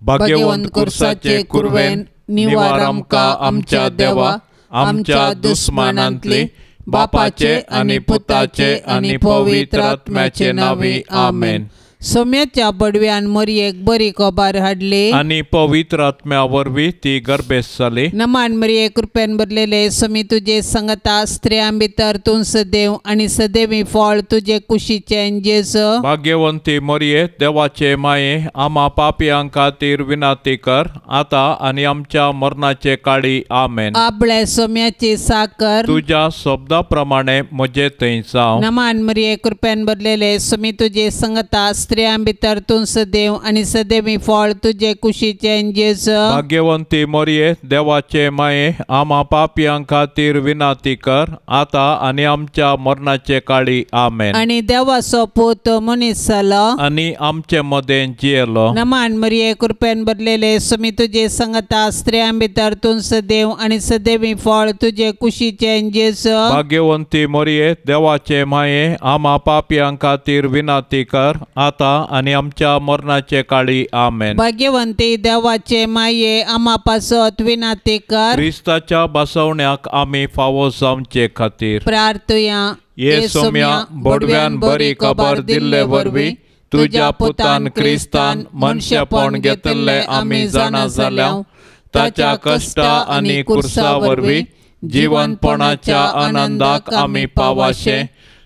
भाग्यवंत कुर्साचे कुरवेन निवार आमकां आमच्या देवा आमच्या दुस्मानांतली बापाचे आनी पुताचे आनी पवित्र आत्म्याचे नांवी आमेन. सोम्याच्या बडव्यान मरयेक बरी खबर हाडली आनी पवित्र आत्म्या वरवीं ती गर्भेस्त जाली. नमान मरये कृपेन भरलेले सोमी तुजे संगता स्त्रियां भितर तूं सदैव आनी सदैवी फळ तुजे कुशीचें जेजू. भाग्यवंती मरये देवाचे माये आमा पापयां खातीर विनंती कर आतां आनी आमच्या मरणाचे काळी आमेन. आपले सोम्याची साकर तुज्या शब्दा प्रमाणे म्हजे थंय जावं. नमान मरये कृपेन भरलेले सोमी तुजे संगता स्त्रियां भितर तूं सदैव आनी सदैवी फळ तुजे कुशीचें जेजू. भाग्यवंती मरये देवाचे माये आमा पापयां खातीर विनंती कर आतां आनी आमच्या मरणाचे काळी आमेन. आनी देवाचो पूत मनीस जालो आनी आमचे मदें जियेलो. नमान मरये कृपेन भरलेले सोमी तुजे संगता स्त्रियां भितर तूं सदैव आनी सदैवी फळ तुजे कुशीचें जेजू. भाग्यवंती मरये देवाचे माये आमा पापयां खातीर विनंती कर आतां आनी आमच्या मरणाचे काळी आमेन. भाग्यवंती देवाचे माये आमा पासत विनंती कर. क्रिस्ताच्या बसवण्याक आमी फावो जावचे खातीर प्रार्थुया. ये सोम्या बडव्यान बरी खबर दिल्ले वरवीं तुज्या पुतान क्रिस्तान मनशेपण घेतिल्लें आमी जाणा जाल्या. ताच्या कश्टा आनी कुर्सा वरवीं जिवनपणाच्या आनंदाक आमी पावाशे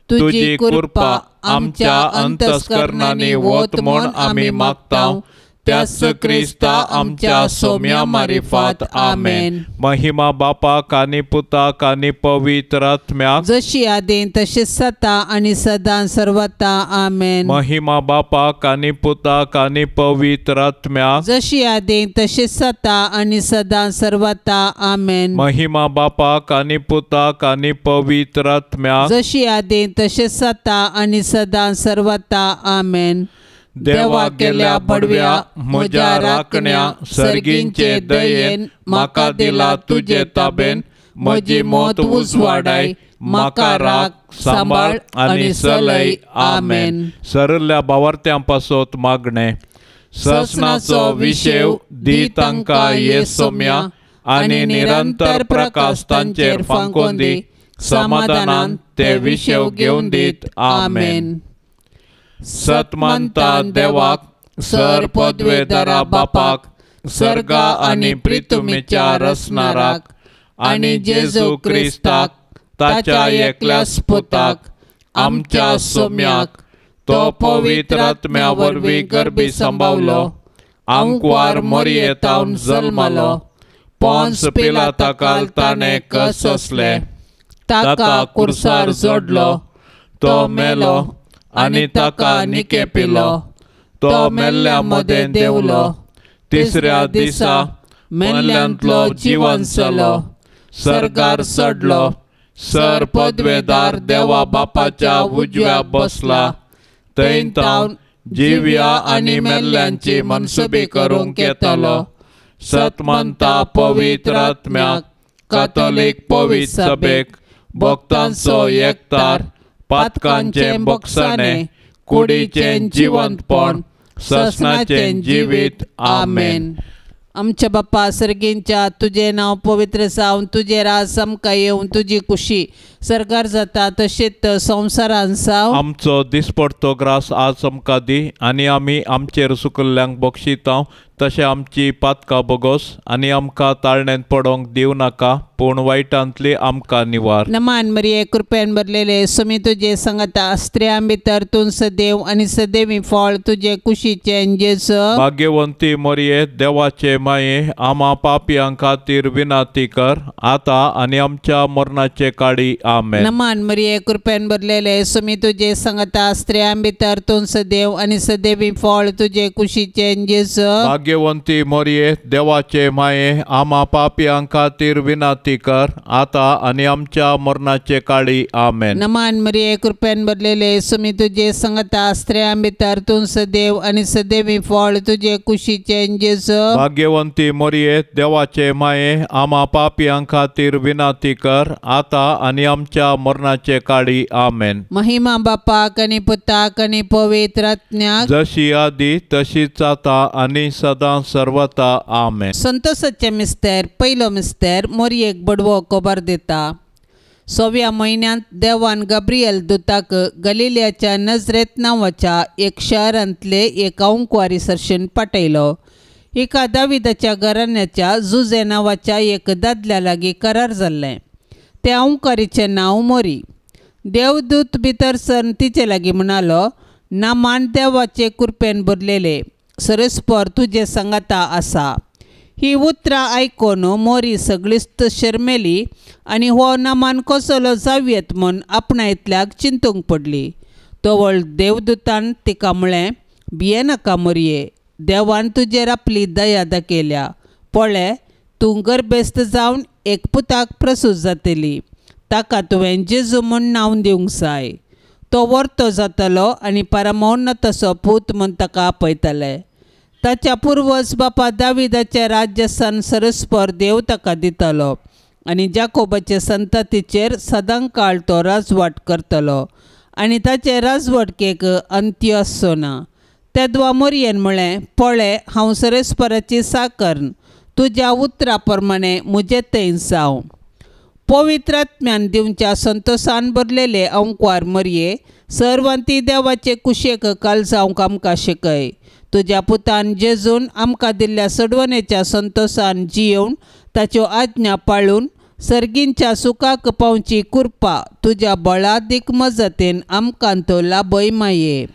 तुजी कृपा आमच्या अंतस्करणांनी वत म्हूण आमी मागता. त्याच क्रिस्ता आमच्या सोम्या मारिफात आमेन. महिमा बापाक आनी पुताक आनी पवित्र आत्म्याक जशी आदीं तशीच सता आनी सदां सर्वता आमेन. महिमा बापाक आनी पुताक आनी पवित्र आत्म्याक जशी आदीं तशीच सता आनी सदां सर्वता आमेन. महिमा बापाक आनी पुताक आनी पवित्र आत्म्याक जशी आदीं तशीच सता आनी सदां सर्वता आमेन. देवा गेल्या बडव्या म्हज्या राखण्या सर्गींचे दयेन म्हाका दिला तुजे ताबेन म्हजी मौत उजवाडाय म्हाका राख सांबाळ आनी सलय आमेन. सरल्या बावर्त्यां पासत मागणें. ससनाचो विशेव दी तांकां ये सोम्या आनी निरंतर प्रकाश तांचेर फांकोन दी समाधानान ते विशेव घेवन दीत आमेन. सतमानता देवाक सर पदवेदारा बापाक सर्गा आनी प्रितुमीच्या रसनाराक आनी जेजू क्रिस्ताक ताच्या एकल्याच पुताक आमच्या सोम्याक तो पवित्र आत्म्या वरवीं गर्भी सांबावलो आंकवार मरयेतावन जल्मालो पोन्स पिलाताकाल ताणें कससले ताका कुर्सार जोडलो तो मेलो आनी ताका निके पिलो तो मेल्ल्या मदें देंवलो तिसऱ्या दिसा मेल्ल्यांतलो जिवन जालो सर्गार चडलो सर पदवेदार देवा बापाच्या उजव्या बसला थंय तावन जिव्या आनी मेल्ल्यांची मनसुबी करूंक येतालो. सतमंता पवित्र आत्म्याक कातोलीक पवित्र सभेक भक्तांचो एकतार पातकांचें बक्षाणें कुडीचें जिवंतपण ससनाचें जिवीत आमेन. आमच्या बाप्पा सर्गींच्या तुजें नांव पवित्र जावन तुजें राज आमकां येवन तुजी कुशी सरकार जाता तशेंच संवसारान जावं. आमचो दिसपडतो ग्रास आज आमकां दी आनी आमी आमचेर सुकल्ल्यांक बक्षिता तशें आमची पातकां बोगोस आनी आमकां ताळण्यांत पडोंक दिवं नाका पूण वायटांतली आमकां निवार. नमान मरिये कृपेन भरलेले सोमी तुजे संगता स्त्रियां भितर तूं सदैव आनी सदैवी फळ तुजे कुशीचें जेजू. भाग्यवंती मरिये देवाचे माये आमा पापयां खातीर विनंती कर आतां आनी आमच्या मरणाचे काळी आमेन. नमान मरिये कृपेन भरलेले सोमी तुजे संगता स्त्रियां भितर तूं सदैव आनी सदैवी फळ तुजे कुशीचें जेजू. भाग्यवंती मरिये देवाचे माये आमा पापयां खातीर विनंती कर आतां आनी आमच्या मरणाचे काळी आमेन. नमान मरिये कृपेन भरलेले सोमी तुजे संगता स्त्रियां भितर तूं सदैव आनी सदैवी फळ तुजे कुशीचें जेजू. भाग्यवंती मरिये देवाचे माये आमा पापयां खातीर विनंती कर आतां आनी आमच्या मरणाचे काळी. आमेन. महिमा बापाक आनी पुताक आनी पवित्र आत्म्याक, जशी आदी तशीच आता आनी सदां सर्वता. आमेन. संतोषाचे मिस्तेर. पयलो मिस्तेर मोरयेक बडवो खबर दिता. 6व्या म्हयन्यांत देवान गब्रियल दुताक गलिलियाच्या नजरेत नांवाच्या एक शहरांतले एक अंकुवारी सरशीन पाठयलो. एका दाविदाच्या घराण्याच्या जुजे नांवाच्या एक दादल्या लागीं करार जाल्लें. त्या अंकारीचें नांव मोरी. देवदूत भितर सरून तिचे लागीं म्हणालो, नामान देवाचे कुरपेन भरलेले, सरस्पर तुजे सांगाता आसा. ही उतरां आयकून मोरी सगळीच शर्मेली आनी हो नामान कसलो जावयेत म्हूण आपणायतल्याक चिंतूंक पडली. तवळ देवदूतान तिका म्हळें, भियेनाका मोरये, देवान तुजेर आपली दया दाखयल्या. पळय, तूं गर्भेस्त जावन एक पुताक प्रसूत जातली, ताका तुवें जेजू म्हूण नांव दिवंक जाय. तो वर्तो जातलो आनी परमोन्नताचो पूत म्हूण ताका आपयतले. ताच्या पुर्वज बापा दाविदाच्या राज्यस्थान सरस्पर देव ताका दितलो आनी जाकोबाचे संततीचेर सदांकाळ तो राजवाट करतलो आनी ताचे राजवटकेक अंत्य आसचो ना. तेदवा मोरयेन म्हळें, पळय, हांव सरस्पराची साकर, तुज्या उतरा प्रमाणे म्हजे थंय जावं. पवित्र आत्म्यान दिवच्या संतोषान भरलेले अंकुवार मोरये, सर्वांती देवाचे कुशेक काल जावंक आमकां शिकय. तुज्या पुतान जेजून आमकां दिल्ल्या सडवणेच्या संतोषान जियेवन ताच्यो आज्ञा पाळून सर्गींच्या सुखाक पावची कृपा तुज्या बळादीक मजतीन आमकां तो लाभय माये.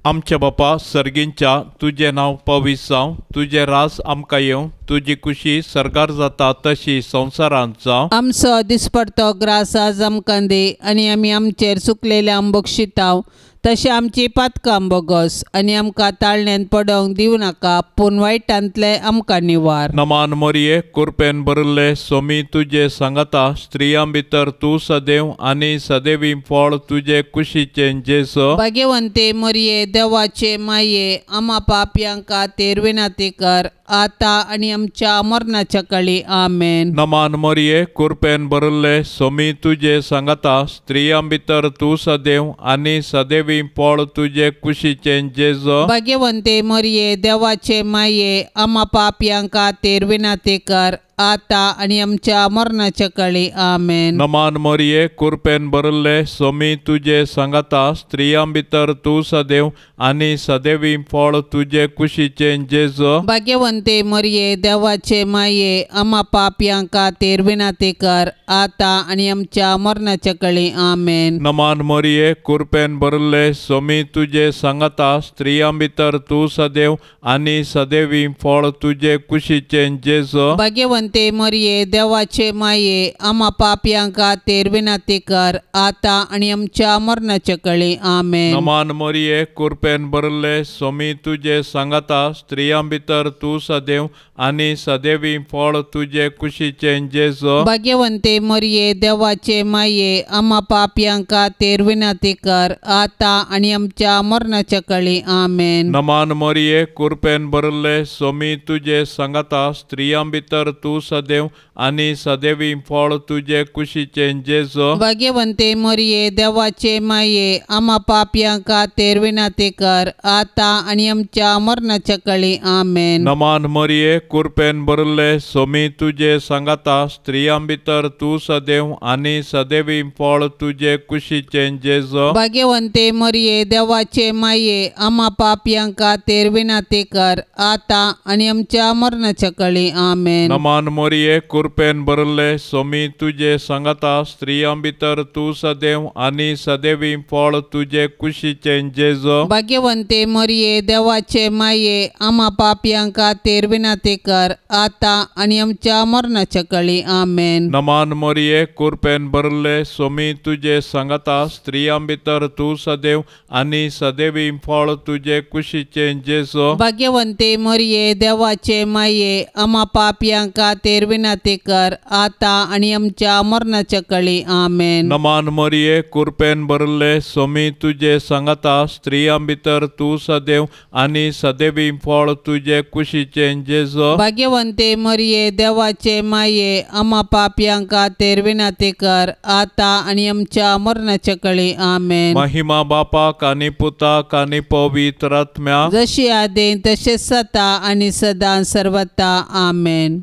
आमच्या बापा सर्गींच्या, तुजें नांव पवित्र जावं, तुजें राज आमकां येवं, तुजी कुशी सरकार जाता तशी संवसारांत जावं. आमचो दिसपडतो ग्रास आज आमकां दी आनी आमी आमचेर चुकलेल्या बक्षिताव तशें आमची पातकां बोगस आनी आमकां ताळण्यांत पडोवंक दिवं नाका, पूण वायटांतले आमकां निवार. नमान मोरये, कुरपेन भरिल्ले, सोमी तुजे सांगाता, स्त्रियां भितर तूं सदैव आनी सदैवी फळ तुजे कुशीचें जेजू. भाग्यवंते मोरये, देवाचे माये, आमा पापयांक खातीर विनंती कर, आता आनी आमच्या मरणाच्या काळी. आमेन. नमान मोरये, कुरपेन भरिल्ले, सोमी तुजे सांगाता, स्त्रियां भितर तूं सदैव आनी सदैवी फळ तुजे कुशीचें जेजू. भाग्यवंते मोरये, देवाचे माये, आमा पापयांक खातीर विनंती कर, आता आनी आमच्या मरणाच्या काळी. आमेन. नमान मोरये, कुरपेन भरिल्ले, सोमी तुजे सांगाता, स्त्रियां भितर तूं सदैव आनी सदैवी फळ तुजे कुशीचें जेजू. भाग्यवंते मोरये, देवाचे माये, आमा पापयांक खातीर विनंती कर, आता आनी आमच्या मरणाच्या काळी. आमेन. नमान मोरये, कुरपेन भरिल्ले, सोमी तुजे सांगाता, स्त्रियां भितर तूं सदैव आनी सदैवी फळ तुजे कुशीचें जेजू. भाग्यवंते मोरये, देवाचे माये, आमा पापयांक खातीर विनंती कर, आता आनी आमच्या मरणाच्या काळी. आमेन. नमान मोरये, कुरपेन भरिल्ले, सोमी तुजे सांगाता, स्त्रियां भितर तूं सदैव आनी सदैवी फळ तुजे कुशीचें जेजू. भाग्यवंते मोरये, देवाचे माये, आमा पापयांक खातीर विनंती कर, आता आनी आमच्या मरणाच्या काळी. आमेन. नमान मोरये, कुरपेन भरिल्ले, सोमी तुजे सांगाता, स्त्रियां भितर तूं सदैव आनी सदैवी फळ तुजे कुशीचें जेजू. भाग्यवंते मोरये, देवाचे माये, आमा पापयांक खातीर विनंती कर, आता आनी आमच्या मरणाच्या काळी. आमेन. नमान मोरये, कुरपेन भरिल्ले, सोमी तुजे सांगाता, स्त्रियां भितर तूं सदैव आनी सदैवी फळ तुजे कुशीचें जेजू. भाग्यवंते मोरये, देवाचे माये, आमा पापयांक खातीर विनंती कर, आता आनी आमच्या मरणाच्या काळी. आमेन. नमान मोरये, कुरपेन भरिल्ले, सोमी तुजे सांगाता, स्त्रियां भितर तूं सदैव आनी सदैवी फळ तुजे कुशीचें जेजू. भाग्यवंते मोरये, देवाचे माये, आमा पापयांक खातीर विनंती कर, आता आनी आमच्या मरणाच्या काळी. आमेन. नमान मोरये, कुरपेन भरिल्ले, सोमी तुजे सांगाता, स्त्रियां भितर तूं सदैव आनी सदैवी फळ तुजे कुशीचें जेजू. भाग्यवंते मोरये, देवाचे माये, आमा पापयांक खातीर विनंती कर, आतां आनी आमच्या मरणाच्या कळी. आमेन. नमान मरिये, कुरपेन भरले, सोमी तुजे सांगाता, स्त्रियां भितर तूं सदैव आनी सदैवी फळ तुजे कुशीचें जेजू. भाग्यवंते मरिये, देवाचे माये, आमा पापयां खातीर विनंती कर, आतां आनी आमच्या मरणाच्या कळी. आमेन. महिमा बापाक आनी पुताक आनी पवित्र आत्म्याक, जशी आदीं तशें सता आनी सदां सर्वता. आमेन.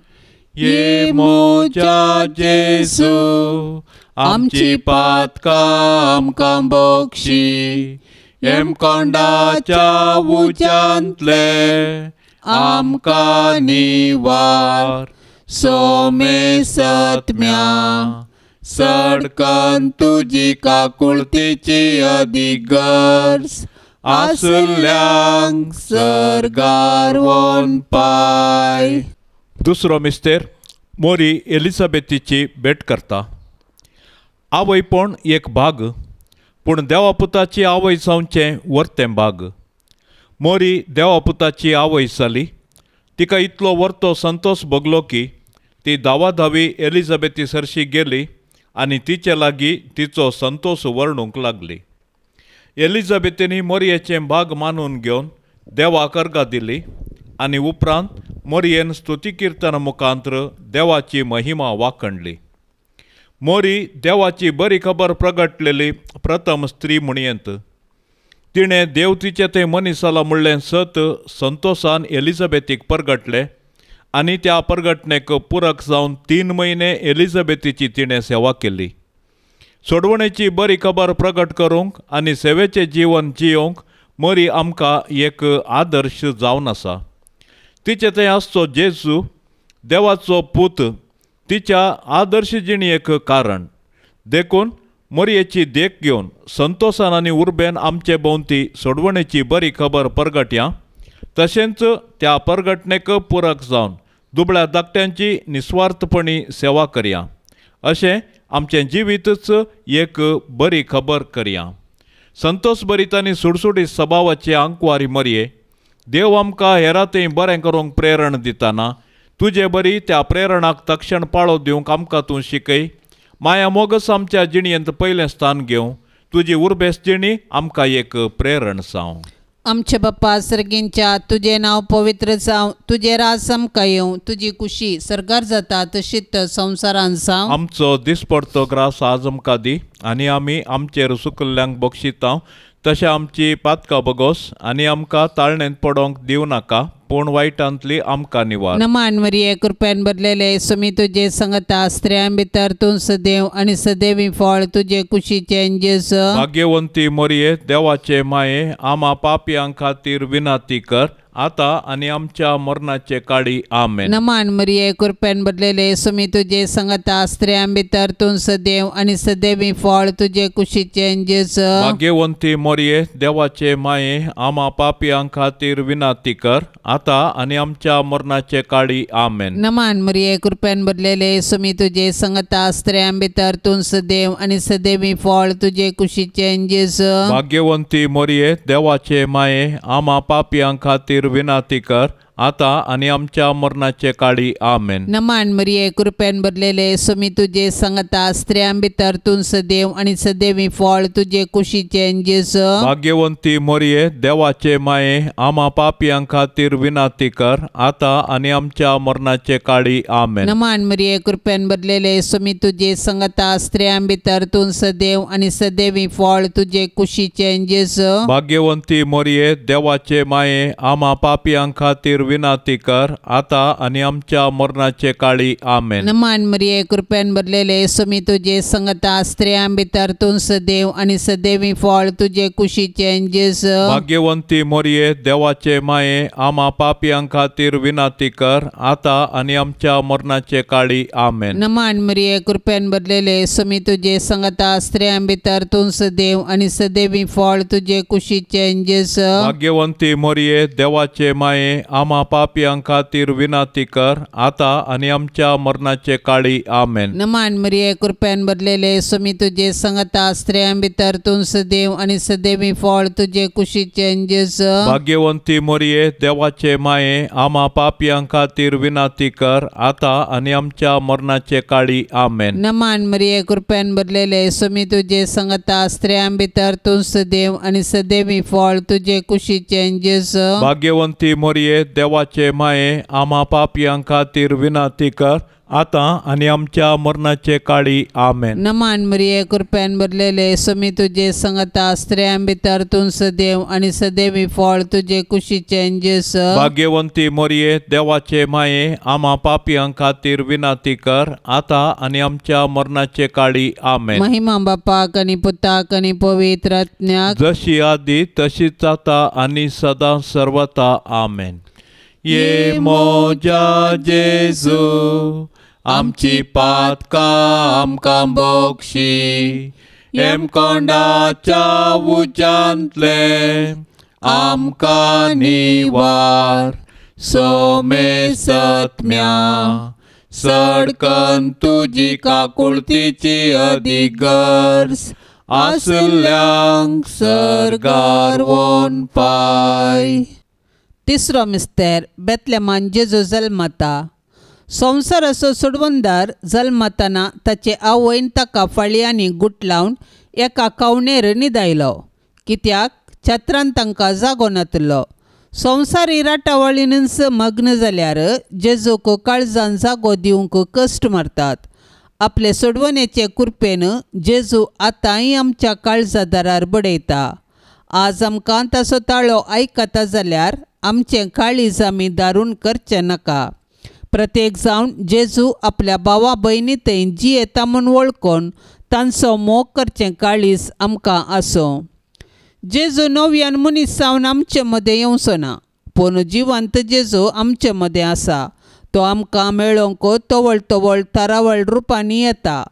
ये म्हज्या जेजू, आमची पातकां आमकां बक्षी, हेमकोंडाच्या उज्यांतले आमकां निवार, सोमे सत्म्या सडकन तुजी काकुळतीची अदीक गरज आसल्यांक सर्गार वोन पाय. दुसरो मिस्तेर मोरी एलिझाबेथीची भेट करता. आवयपण एक भाग, पूण देवापुताची आवय जावचें वर्तें भाग. मोरी देवापुताची आवय जाली. तिका इतलो वर्तो संतोष भोगलो की ती धावाधावी एलिझाबेथी सरशी गेली आनी तिचे लागीं तिचो संतोष वर्णूंक लागली. एलिझाबेथीनी मोरयेचें भाग मानून घेवन देवाक अर्गां दिली आनी उपरांत मोरयेन स्तुती किर्तना मुखांत्र देवाची महिमा वाखणली. मोरी देवाची बरी खबर प्रगटलेली प्रथम स्त्री म्हणयेंत. तिणें देव तिचें थंय मनीस जाला म्हणलें सत संतोषान एलिझाबेथीक परगटलें आनी त्या परगटणेक पुरक जावन 3 म्हयने एलिझाबेथीची तिणें सेवा केली. सोडवणेची बरी खबर प्रगट करूंक आनी सेवेचें जीवन जियोवंक मोरी आमकां एक आदर्श जावन आसा. तिचे थंय आसचो जेजू देवाचो पूत तिच्या आदर्श जिणेक कारण. देखून मोरयेची देख घेवन संतोषान आनी उर्बेन आमचे भोंवती सोडवणेची बरी खबर परगटया, तशेंच त्या परगटणेक पुरक जावन दुबळ्या धाकट्यांची निस्वार्थपणी सेवा करया. अशें आमचें जिवीतच एक बरी खबर करया. संतोष भरीत आनी सुडसुडीत सभावाची आंकवारी मरये, देव आमकां हेरांतय बरें करूंक प्रेरण दिताना तुजे बरी त्या प्रेरणाक तक्षण पाळो दिवंक आमकां तूं शिकय. माया मोगस आमच्या जिणेंत पयलें स्थान घेवं, तुजी उर्बेस जिणी आमकां एक प्रेरण जावं. आमचे बाप्पा सर्गींच्या, तुजें नांव पवित्र जावं, तुजें राज आमकां येवं, तुजी कुशी सर्गार जाता तशीच संवसारान जावं. आमचो दिसपडतो ग्रास आज आमकां दी आनी आमी आमचेर सुकल्ल्यांक बक्षितांव तशें आमची पातकां बगोस आनी आमकां ताळणेंत पडोवंक दिवं नाका, पूण वायटांतली आमकां निवार. नमान मरिये, कृपेन भरलेले, सुमी तुजे संगता, स्त्रियां भितर तूं सदैव आनी सदैवी फळ तुजे कुशीचें जेजू. भाग्यवंती मरिये, देवाचे माये, आमा पापयां खातीर विनंती कर, आतां आनी आमच्या मरणाचे काळी. आमेन. नमान मरिये, कृपेन भरलेले, सुमी तुजे संगता, स्त्रियां भितर तूं सदैव आनी सदैवी फळ तुजे कुशीचें जेजू. भाग्यवंती मरिये, देवाचे माये, आमा पापयां खातीर विनंती कर, आतां आनी आमच्या मरणाचे काळी. आमेन. नमान मरिये, कृपेन भरलेले, सुमी तुजे संगता, स्त्रियां भितर तूं सदैव आनी सदैवी फळ तुजे कुशीचें जेजू. भाग्यवंती मरिये, देवाचे माये, आमा पापयां खातीर विनंती कर, आतां आनी आमच्या मरणाचे काळी. आमेन. नमान मरिये, कृपेन भरलेले, सुमी तुजे संगता, स्त्रियां भितर तूं सदैव आनी सदैवी फळ तुजे कुशीचें जेजू. भाग्यवंती मरिये, देवाचे माये, आमा पापयां खातीर विनंती कर, आतां आनी आमच्या मरणाचे काळी. आमेन. नमान मरिये, कृपेन भरलेले, सुमी तुजे संगता, स्त्रियां भितर तूं सदैव आनी सदैवी फळ तुजे कुशीचें जेजू. भाग्यवंती मरिये, देवाचे माये, आमा पापयां खातीर विनंती कर, आतां आनी आमच्या मरणाचे काळी. आमेन. नमान मरिये, कृपेन भरलेले, सुमी तुजे संगता, स्त्रियां भितर तूं सदैव आनी सदैवी फळ तुजे कुशीचें जेजू. भाग्यवंती मरिये, देवाचे माये, आमा पापयां खातीर विनंती कर, आतां आनी आमच्या मरणाचे काळी. आमेन. नमान मरिये, कृपेन भरलेले, सुमी तुजे संगता, स्त्रियां भितर तूं सदैव आनी सदैवी फळ तुजे कुशीचें जेजू. भाग्यवंती मरिये, देवाचे माये, आमा आमा पापयां खातीर विनंती कर आतां आनी आमच्या मरणाचे काळी. आमेन. नमान मरिये कृपेन भरलेले स्वामी तुजे संगता, स्त्रियां भितर तूं सदैव आनी सदैवी फळ तुजे कुशीचें जेजू. भाग्यवंती मरिये देवाचे माये आमा पापयां खातीर विनंती कर आतां आनी आमच्या मरणाचे काळी. आमेन. नमान मरिये कृपेन भरलेले स्वामी तुजे संगता, स्त्रियां भितर तूं सदैव आनी सदैवी फळ तुजे कुशीचें जेजू. भाग्यवंती मरिये देवाचे माये आमा पापयां खातीर विनंती कर आतां आनी आमच्या मरणाचे काळी. आमेन. नमान मरिये कृपेन भरलेले स्वामी तुजे संगता, स्त्रियां भितर तूं सदैव आनी सदैवी फळ तुजे कुशीचें जेजू. भाग्यवंती मरिये देवाचे माये आमा पापयां खातीर विनंती कर आतां आनी आमच्या मरणाचे काळी. आमेन. महिमा बापाक आनी पुताक आनी पवित्र आत्म्याक, जशी आदी तशीच आतां आनी सदां सर्वता. आमेन. ये मोजा जेजू आमची पातकां आमकां बक्षी, हेमकोंडाच्या उज्यांतले आमकां निवार, सोमे सत्म्या सडकन तुजी काकुळतीची अदीक गरज आसल्यांक सर्गार वोन पाय. तिसरो मिस्तेर बेतलेमान जेजू जल्मता. संवसाराचो सोडवणदार जल्मतना ताचे आवयन ताका फाळयांनी गुटलावन एका कावणेर न्हिदायलो, कित्याक छत्रान तांकां जागो नातलो. संवसारी राटावळीनच मग्न जाल्यार जेजूक काळजान जागो दिवंक कश्ट मारतात. आपले सोडवणेचे कृपेन जेजू आतांय आमच्या काळजा दारार बडयता. आज आमकां ताचो ताळो आयकता जाल्यार आमचें काळीज आमी दारून करचें नाका. प्रत्येक जावन जेजू आपल्या भावा भयणी थंय जियेता म्हूण वळखून तांचो मोग करचें काळीज आमकां आसूं. जेजू नव्यान मनीस जावन आमचे मदें येवचो ना, पूण जिवंत जेजू आमचे मदें आसा. तो आमकां मेळोवंक तवळ तवळ थारावळ रुपांनी येता.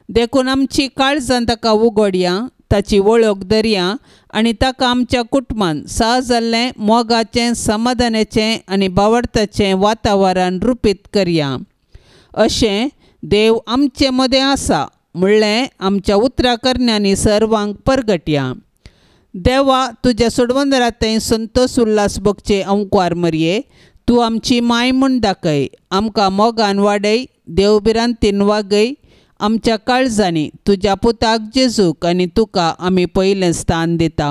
देखून आमची काळजां ताका उगडया, ताची वळख दरया आनी ताका आमच्या कुटुंबान सहज जाल्लें मोगाचें, समाधानाचें आनी बावडताचें वातावरण रुपीत करया. अशें देव आमचे मदें आसा म्हणलें आमच्या उतरा करण्यांनी सर्वांक परगटया. देवा तुज्या सोडवणदारा थंय संतोष उल्हास भोगचे अंकवार मरये, तूं आमची माय म्हूण दाखय, आमकां मोगान वाडय, देवभिरांतीन वागय. आमच्या काळजांनी तुज्या पुताक जेजूक आनी तुका आमी पयलें स्थान दिता.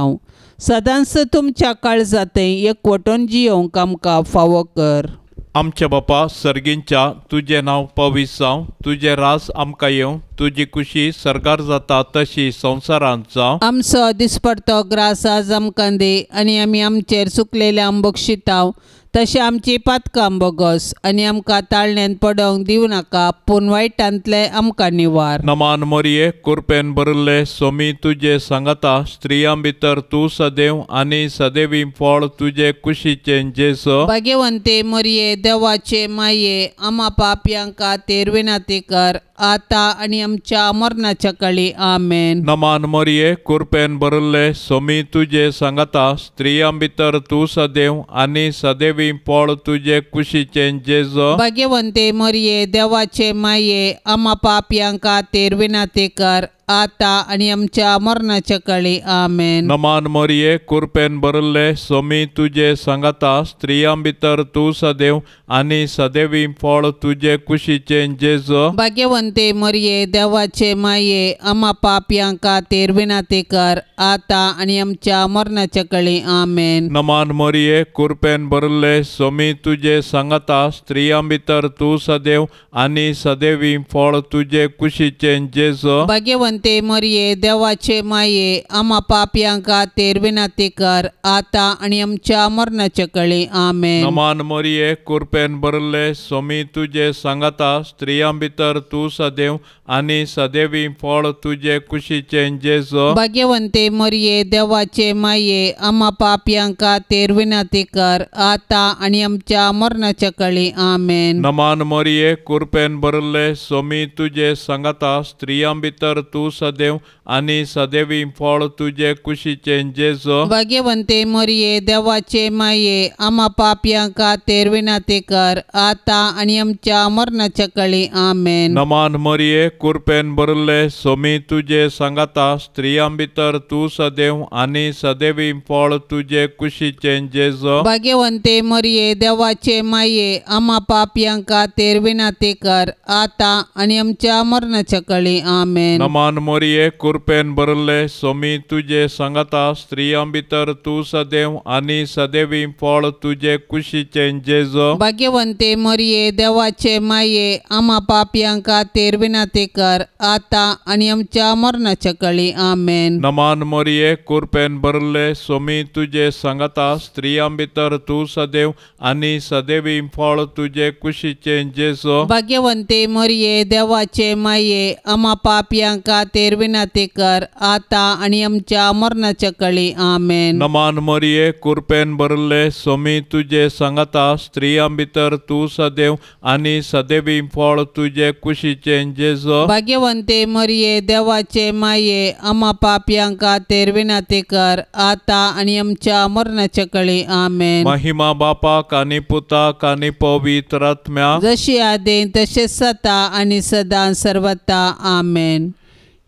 सदांच तुमच्या काळजा थंय एकवटून जियोवंक आमकां फावो कर. आमच्या बापा सर्गींच्या तुजें नांव पवित्र जावं, तुजें राज आमकां येवं, तुजी कुशी सर्गार जाता तशी संवसारांत जावं. आमचो दिसपडतो ग्रास आज आमकां दी आनी आमी आमचेर चुकलेल्या बक्षिताव तशें आमची पातकां बोगस आनी आमकां ताळण्यांत पडोवंक दिवं नाका, पूण वायटांतले आमकां निवार. नमान मरिये कृपेन भरिल्ले स्वामी तुजे सांगाता, स्त्रियां भितर तूं सदैव आनी सदैवी फळ तुजे कुशीचें जेजू. भाग्यवंते मरिये देवाचे माये आमा पापयां खातीर विनंती कर आतां आनी आमच्या मरणाच्या काळी. आमेन. नमान मरिये कृपेन भरिल्ले स्वामी तुजे सांगाता, स्त्रियां भितर तूं सदैव आनी सदैवी फळ तुजे कुशीचें जेजू. भाग्यवंते मरिये देवाचे माये आमा पापयां खातीर विनंती कर आतां आनी आमच्या मरणाच्या काळी. आमेन. नमान मरिये कृपेन भरिल्ले स्वामी तुजे सांगाता, स्त्रियां भितर तूं सदैव आनी सदैवी फळ तुजे कुशीचें जेजू. भाग्यवंते मरिये देवाचे माये आमा पापयां खातीर विनंती कर आतां आनी आमच्या मरणाच्या काळी. आमेन. नमान मरिये कृपेन भरिल्ले स्वामी तुजे सांगाता, स्त्रियां भितर तूं सदैव आनी सदैवी फळ तुजे कुशीचें जेजू. भाग्यवंते मरिये देवाचे माये आमा पापयां खातीर विनंती कर आतां आनी आमच्या मरणाच्या काळी. आमेन. नमान मरिये कृपेन भरिल्ले स्वामी तुजे सांगाता, स्त्रियां भितर तूं सदैव आनी सदैवी फळ तुजे कुशीचें जेजू. भाग्यवंते मरिये देवाचे माये आमा पापयां खातीर विनंती कर आतां आनी आमच्या मरणाच्या काळी. आमेन. नमान मरिये कृपेन भरिल्ले स्वामी तुजे सांगाता, स्त्रियां भितर तूं तूं सदैव आनी सदैवी फळ तुजे कुशीचें जेजू। भाग्यवंते मोरये देवाचे माये आमा पापयां खातीर विनंती कर आतां आनी आमच्या मरणाच्या कळी। आमेन। नमान मोरये कृपेन भरिल्ले सोमी तुजे सांगाता स्त्रियां भितर तूं सदैव आनी सदैवी फळ तुजे कुशीचें जेजू। भाग्यवंते मोरये देवाचे माये आमा पापयां खातीर विनंती कर आतां आनी आमच्या मरणाच्या कळी। आमेन। नमान मोरये कृपेन भरिल्ले सोमी तुजे सांगाता स्त्रियां भितर तूं सदैव आनी सदैवी फळ तुजे कुशीचें जेजू। भाग्यवंते मोरये देवाचे माये आमा पापयां खातीर विनंती कर आतां आनी आमच्या मरणाच्या कळी। आमेन। नमान मोरये कृपेन भरिल्ले सोमी तुजे सांगाता स्त्रियां भितर तूं सदैव आनी सदैवी फळ तुजे कुशीचें जेजू। भाग्यवंते मोरये देवाचे माये आमा पापयां खातीर विनंती कर आतां आनी आमच्या मरणाच्या कळी। आमेन। नमान मोरये कृपेन भरिल्ले सोमी तुजे सांगाता स्त्रियां भितर तूं सदैव आनी सदैवी फळ तुजे कुशीचें जेजू। भाग्यवंते मोरये देवाचे माये आमा पापयां खातीर विनंती कर आतां आनी आमच्या मरणाच्या कळी। आमेन। महिमा बापाक आनी पुताक आनी पवित्र आत्म्याक, जशी आदीं तशें सदा आनी सदां सर्वता। आमेन।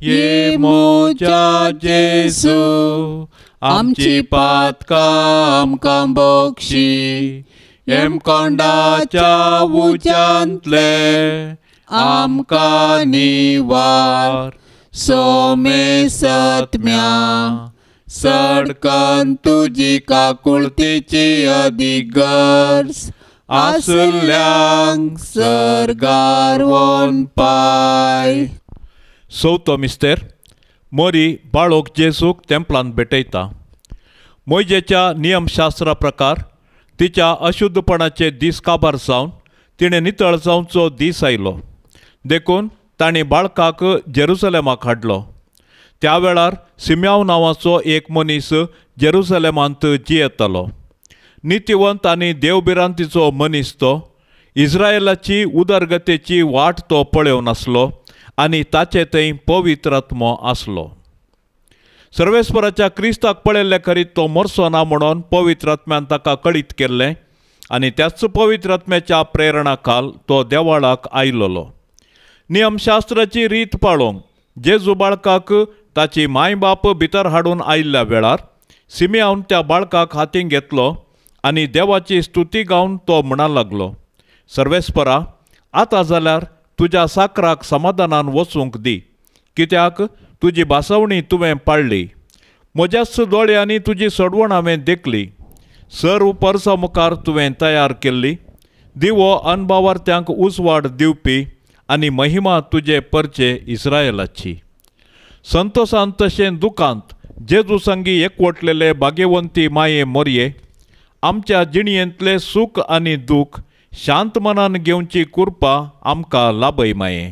ये म्हज्या जेजू आमची पातकां आमकां बक्षी, हेमकोंडाच्या उज्यांतले आमकां निवार, सोमे सत्म्या सडकन तुजी काकुळतीची अदीक गरज आसल्यांक सर्गार वोन पाय। चवथो मिस्तेर मोरी बाळोक जेजूक तेंपलांत भेटयता। मोयजेच्या नियमशास्त्रा प्रकार तिच्या अशुद्धपणाचे दीस काबार जावन तिणें नितळ जावचो दीस आयलो, देखून तांणी बाळकाक जेरुसलेमाक हाडलो। त्या वेळार सिम्याव नांवाचो एक मनीस जेरुसलेमांत जियेतालो। नितीवंत आनी देवभिरांतीचो मनीस तो इस्रायलाची उदरगतेची वाट तो पळोवन आसलो आनी ताचे थंय पवित्र आत्मो आसलो। सर्वेस्पराच्या क्रिस्ताक पळयल्ले खरीत तो मरचो ना म्हणून पवित्र आत्म्यान ताका कळीत केल्लें आनी त्याच पवित्र आत्म्याच्या प्रेरणा खाल तो देवाळाक आयलोलो। नियमशास्त्राची रीत पाळोवंक जेजू बाळकाक ताची माय बाप भितर हाडून आयिल्ल्या वेळार सिमियान त्या बाळकाक हातीन घेतलो आनी देवाची स्तुती गावन तो म्हणा लागलो, सर्वेस्परा आतां जाल्यार तुज्या साकराक समाधानान वचूंक दी, कित्याक तुजी भासवणी तुवें पाळ्ळी, म्हज्याच दोळ्यांनी तुजी सोडवण हांवें देखली, सर्व परसा मुखार तुवें तयार केल्ली दिवो अनभावार्थ्यांक उजवाड दिवपी आनी महिमा तुजे परचे इस्रायलाची। संतोसान तशें दुखांत जेजू संगी एकवटलेले भाग्यवंती माये मोरये आमच्या जिणयेंतले सूख आनी दूख शांत मनान घेवची कृपा आमकां लाभय माये।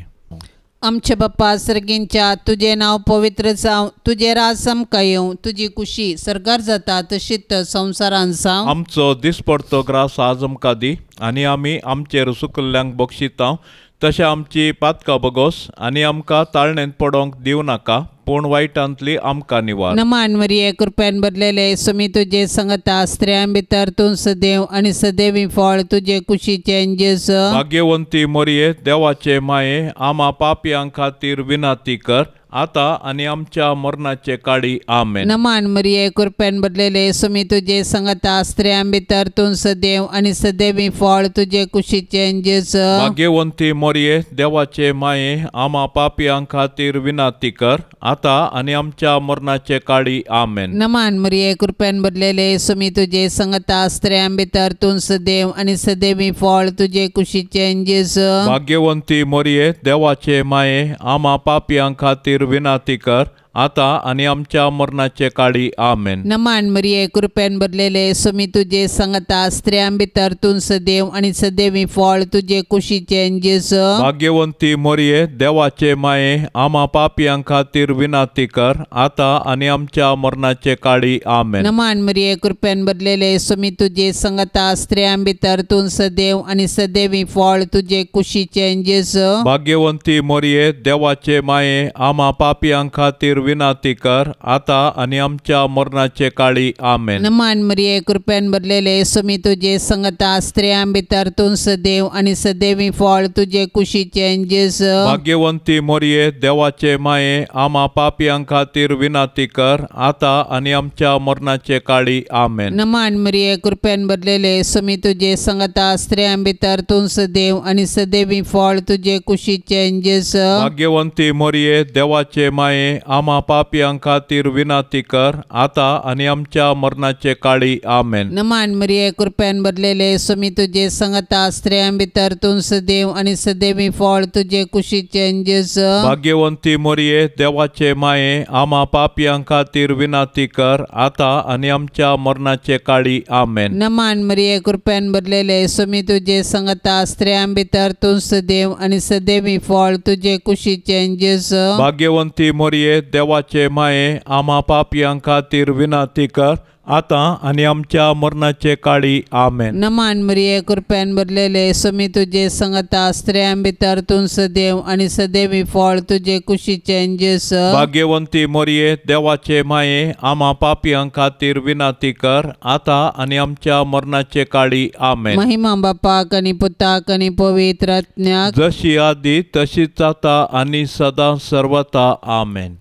आमचे बाप्पा सर्गींच्या तुजें नांव पवित्र जावं, तुजें राज आमकां येवं, तुजी कुशी सर्गार जाता तशीच संवसारान जावं। आमचो दिसपडतो ग्रास आज आमकां दी आनी आमी आमचेर सुकल्ल्यांक बक्षिता तशें आमची पातकां बगोस आनी आमकां ताळणेंत पडोवंक दिवं नाका, पूण वायटांतली आमकां निवार। नमान मरिये कृपेन भरलेले सुमी तुजे संगता, स्त्रियां भितर तूं सदैव आनी सदैवी फळ तुजे कुशीचें जेजू। भाग्यवंती मरिये देवाचे माये आमा पापयां खातीर विनंती कर आतां आनी आमच्या मरणाचे काळी। आमेन। नमान मरिये कृपेन भरलेले सुमी तुजे संगता, स्त्रियां भितर तूं सदैव आनी सदैवी फळ तुजे कुशीचें जेजू। भाग्यवंती मरिये देवाचे माये आमा पापयां खातीर विनंती कर आतां आनी आमच्या मरणाचे काळी। आमेन। नमान मरिये कृपेन भरलेले सुमी तुजे संगता, स्त्रियां भितर तूं सदैव आनी सदैवी फळ तुजे कुशीचें जेजू। भाग्यवंती मरिये देवाचे माये आमा पापयां खातीर विनंती कर आतां आनी आमच्या मरणाचे काळी आमेन. नमान मरिये कृपेन भरलेले स्वामी तुजे संगता स्त्रियां भितर तूं सदैव आनी सदैवी फळ तुजे कुशीचें जेजू. भाग्यवंती मरिये देवाचे माये आमा पापयां खातीर विनंती कर आतां आनी आमच्या मरणाचे काळी आमेन. नमान मरिये कृपेन भरलेले स्वामी तुजे संगता स्त्रियां भितर तूं सदैव आनी सदैवी फळ तुजे कुशीचें जेजू. भाग्यवंती मरिये देवाचे माये आमा पापयां खातीर विनंती कर आतां आनी आमच्या मरणाचे काळी आमेन. नमान मरिये कृपेन भरलेले स्वामी तुजे संगता स्त्रियां भितर तूं सदैव आनी सदैवी फळ तुजे कुशीचें जेजू. भाग्यवंती मरिये देवाचे माये आमा पापयां खातीर विनंती कर आतां आनी आमच्या मरणाचे काळी आमेन. नमान मरिये कृपेन भरलेले स्वामी तुजे संगता स्त्रियां भितर तूं सदैव आनी सदैवी फळ तुजे कुशीचें जेजू. भाग्यवंती मरिये देवाचे माये आमा पापयां खातीर विनंती कर आतां आनी आमच्या मरणाचे काळी आमेन. नमान मरिये कृपेन भरलेले स्वामी तुजे संगता स्त्रियां भितर तूं सदैव आनी सदैवी फळ तुजे कुशीचें जेजू. भाग्यवंती मरिये देवाचे माये आमा पापयां खातीर विनंती कर आतां आनी आमच्या मरणाचे काळी आमेन. नमान मरिये कृपेन भरलेले स्वामी तुजे संगता स्त्रियां भितर तूं सदैव आनी सदैवी फळ तुजे कुशीचें जेजू. भाग्यवंती मरिये देवाचे माये आमा पापयां खातीर विनंती कर आतां आनी आमच्या मरणाचे काळी आमेन. नमान मरिये कृपेन भरलेले स्वामी तुजे संगता स्त्रियां भितर तूं सदैव आनी सदैवी फळ तुजे कुशीचें जेजू. भाग्यवंती मरिये देवाचे माये आमा पापयां खातीर विनंती कर आतां आनी आमच्या मरणाचे काळी आमेन. महिमा बापाक आनी पुताक आनी पवित्र आत्म्याक, जशी आदी तशीच आतां आनी सदां सर्वता आमेन.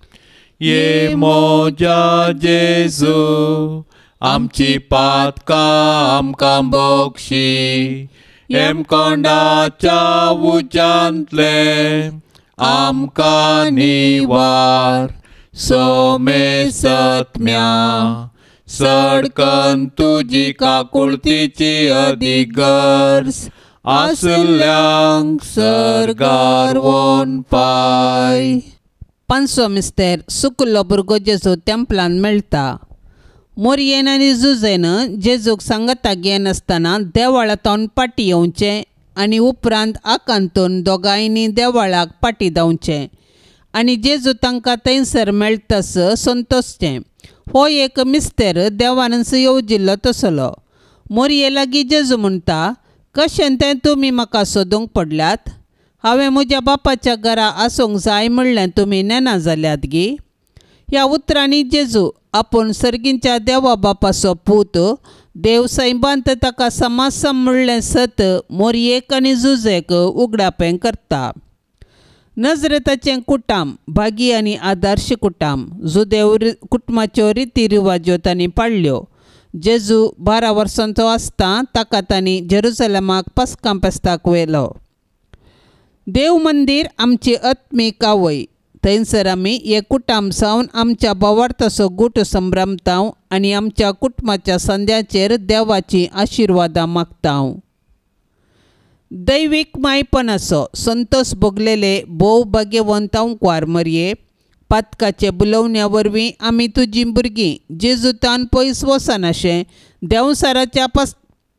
ये मोजा जेजू आमची पातकां आमकां बक्षी, हेमकोंडाच्या उज्यांतले आमकां निवार, सोमेसत्म्या सडकन तुजी काकुळतीची अदीक गरज आसल्यांक सर्गार वोन पाय. पांचवो मिस्तेर सुकुल्लो भुरगो जेजू तेंपलान मेळटा. मोरयेन आनी जुजेन जेजूक सांगता घेनासतना देवळांतून पाटी येवचें आनी उपरांत आकांतून दोगांयनी देवळाक पाटी धांवचें आनी जेजू तांकां थंयसर मेळटास संतोशचें. हो एक मिस्तेर देवानच येवजिल्लो तसलो. मोरये लागीं जेजू म्हणटा, कशें तें तुमी म्हाका सोदूंक पडल्यात? हांवें म्हज्या बापाच्या घरा आसूंक जाय म्हणलें तुमी नेना जाल्यात गी? ह्या उतरांनी जेजू आपूण सर्गींच्या देवा बापाचो पूत, देव सैबांत ताका समासम म्हणलें सत मोरयेक आनी जुजेक उगडापें करता. नजरेताचें कुटाम भागी आनी आदर्श कुटाम जुदेव कुटुंबाच्यो रिती रिवाज्यो तांणी पाळ्ळ्यो. जेजू 12 वर्सांचो आसता ताका तांणी जेरुसलेमाक पस्कां पेस्ताक व्हेलो. देव मंदीर आमची आत्मीक आवय, थंयसर आमी एक कुटाम जावन आमच्या भावार्थाचो गूट संभ्रमता आनी आमच्या कुटुंबाच्या संद्याचेर देवाची आशिर्वादां मागता. दैवीक मायपणाचो संतोष भोगलेले भोव भाग्यवंत अंकवार मरये, पातकाचे बुलोवण्या वरवीं आमी तुजीं भुरगीं जेजुतान पयस वचनाशें देंवसाराच्या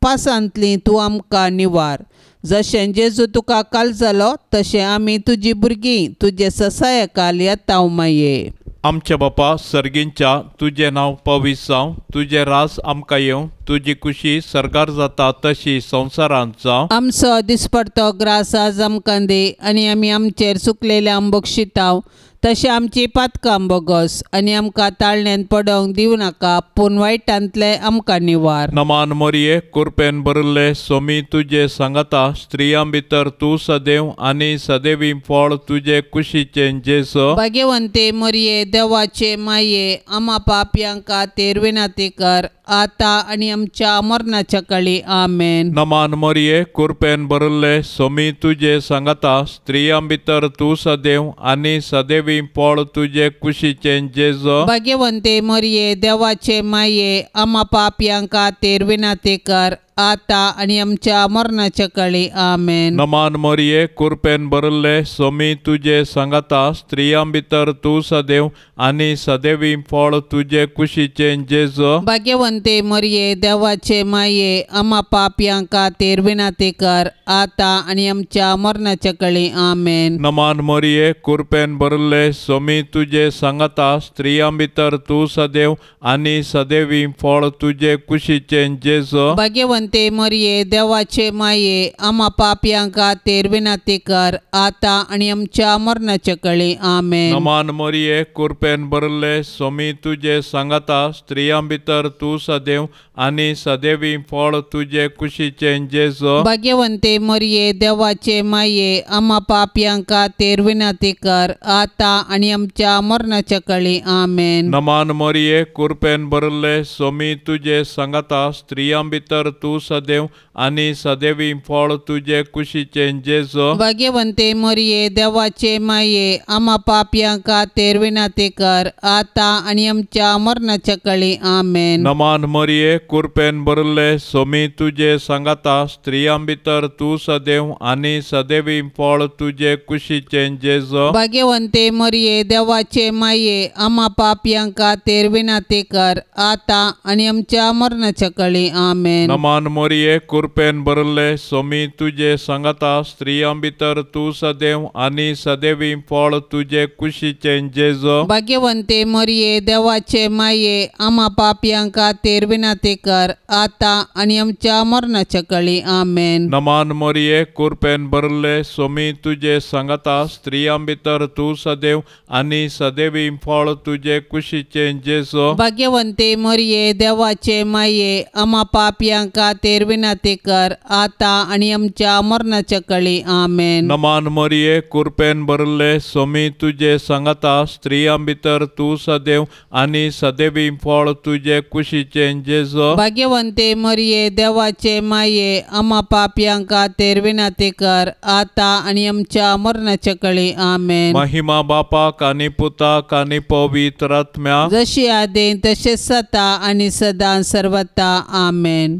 पासांतली तूं आमकां निवार. जशें जेजू तुका काल जालो तशें आमी तुजी भुरगीं तुजे ससायकाल येता माये. आमच्या बापा सर्गींच्या तुजें नांव पवित्र जावं, तुजें राज आमकां येवं, तुजी कुशी सर्गार जाता तशी संवसारांत जावं. आमचो दिसपडतो ग्रास आज आमकां दी आनी आमी आमचेर चुकलेल्या बक्षिताव तशें आमची पातकां बोगस आनी आमकां ताळण्यांत पडोवंक दिवं नाका, पूण वायटांतले आमकां निवार. नमान मरिये कुरपेन भरिल्ले सोमी तुजे सांगाता, स्त्रियां भितर तूं सदैव आनी सदैवी फळ तुजे कुशीचें जेजू. भाग्यवंते मरिये देवाचे माये आमा पापयांक खातीर विनंती कर आतां आनी आमच्या मरणाच्या काळी आमेन. नमान मरिये कुरपेन भरिल्ले सोमी तुजे सांगाता, स्त्रियां भितर तूं सदैव आनी सदैवी फळ तुजे कुशीचें जेजू. भाग्यवंते मरिये देवाचे माये आमा पापयांक खातीर विनंती कर आतां आनी आमच्या मरणाच्या काळी. आमेन. नमान मोरये, कुरपेन भरिल्ले, सोमी तुजे सांगाता, स्त्रियां भितर तूं सदैव आनी सदैवी फळ तुजे कुशीचें जेजू. भाग्यवंते मोरये, देवाचे माये, आमा पापयां खातीर विनंती कर, आतां आनी आमच्या मरणाच्या काळी. आमेन. नमान मोरये, कुरपेन भरिल्ले, सोमी तुजे सांगाता, स्त्रियां भितर तूं सदैव आनी सदैवी फळ तुजे कुशीचें जेजू. भाग्यवंते मोरये, देवाचे माये, आमा पापयां खातीर विनंती कर, आतां आनी आमच्या मरणाच्या काळी. आमेन. नमान मोरये, कुरपेन भरिल्ले, सोमी तुजे सांगाता, स्त्रियां भितर तूं सदैव आनी सदैवी फळ तुजे कुशीचें जेजू. भाग्यवंते मोरये, देवाचे माये, आमा पापयां खातीर विनंती कर, आतां आनी आमच्या मरणाच्या काळी. आमेन. नमान मोरये, कुरपेन भरिल्ले, सोमी तुजे सांगाता, स्त्रियां भितर तूं सदैव आनी सदैवी फळ तुजे कुशीचें जेजू. भाग्यवंते मोरये, देवाचे माये, आमा पापयां खातीर विनंती कर, आतां आनी आमच्या मरणाच्या काळी. आमेन. नमान मोरये, कुरपेन भरिल्ले, सोमी तुजे सांगाता, स्त्रियां भितर तूं सदैव आनी सदैवी फळ तुजे कुशीचें जेजू. भाग्यवंते मोरये, देवाचे माये, आमा पापयां खातीर विनंती कर, आतां आनी आमच्या मरणाच्या काळी. आमेन. नमान मोरये, कुरपेन भरिल्ले, सोमी तुजे सांगाता, स्त्रियां भितर तूं सदैव आनी सदैवी फळ तुजे कुशीचें जेजू. भाग्यवंते मोरये, देवाचे माये, आमा पापयां खातीर विनंती कर, आतां आनी आमच्या मरणाच्या काळी. आमेन. नमान मोरये, कुरपेन भरिल्ले, सोमी तुजे सांगाता, स्त्रियां भितर तूं सदैव आनी सदैवी फळ तुजे कुशीचें जेजू. भाग्यवंते मोरये, देवाचे माये, आमा पापयां खातीर विनंती कर, आतां आनी आमच्या मरणाच्या काळी. आमेन. नमान मोरये, कुरपेन भरिल्ले, सोमी तुजे सांगाता, स्त्रियां भितर तूं सदैव आनी सदैवी फळ तुजे कुशीचें जेजू. भाग्यवंते मोरये, देवाचे माये, आमा पापयां खातीर विनंती कर, आतां आनी आमच्या मरणाच्या काळी. आमेन. महिमा बापाक आनी पुताक आनी पवित्र आत्म्याक, जशी आदीं तशें सता आनी सदां सर्वता. आमेन.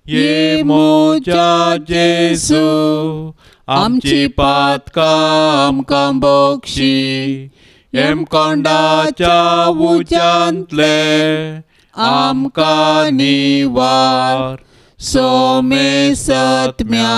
ये मोजा जेजू, आमची पातकां आमकां बक्षी, हेमकोंडाच्या उज्यांतले आमकां निवार, सोमे सत्म्या